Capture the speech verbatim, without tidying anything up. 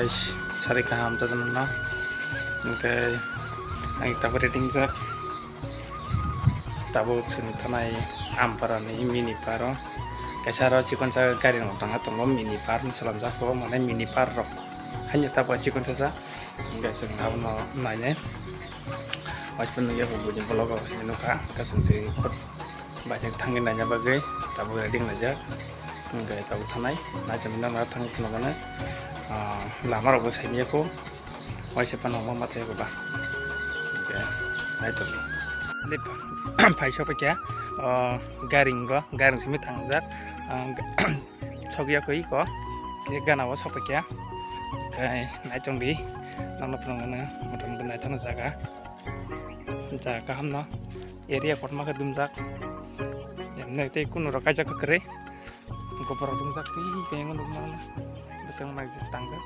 Guys, sari kaham ta jana na. Oke, ang tabuk reading jak. Tabuk sini tanai Ampara ni mini paro. Kaisa aro chikon sa gari no tanga tongo mini par ni salam jako mane mini par rok. Hanya tabuk chikon sa sa. Guys, ang abono nainai. Waispan nugya ko bujin vlog o sini nukha. Kasing twi khot. Baithang thangwi naina bagwi tabuk ready wngjak. Hwnkhe tabuk thanai, naitongwi nokna thang phano mano, ah, lama rokbo saimanya kho, waisa phano ma mathai rwba. Hwnkhe naitongwi. Phai sokphaikha, ah, garing go, garing simi thangjak, ah, sokya koi ko, khe gana o sokphaikha. Hwnkhe naitongwi, nokna phano mano, motamoti naithokna jaga. Jaga kaham no. Area kotorma khe dumjak. Emne tei kunu rok kaijak khe kwrwi. Gopor rok dumjak tei khe yango nukmano. Bwswk nai tangjak.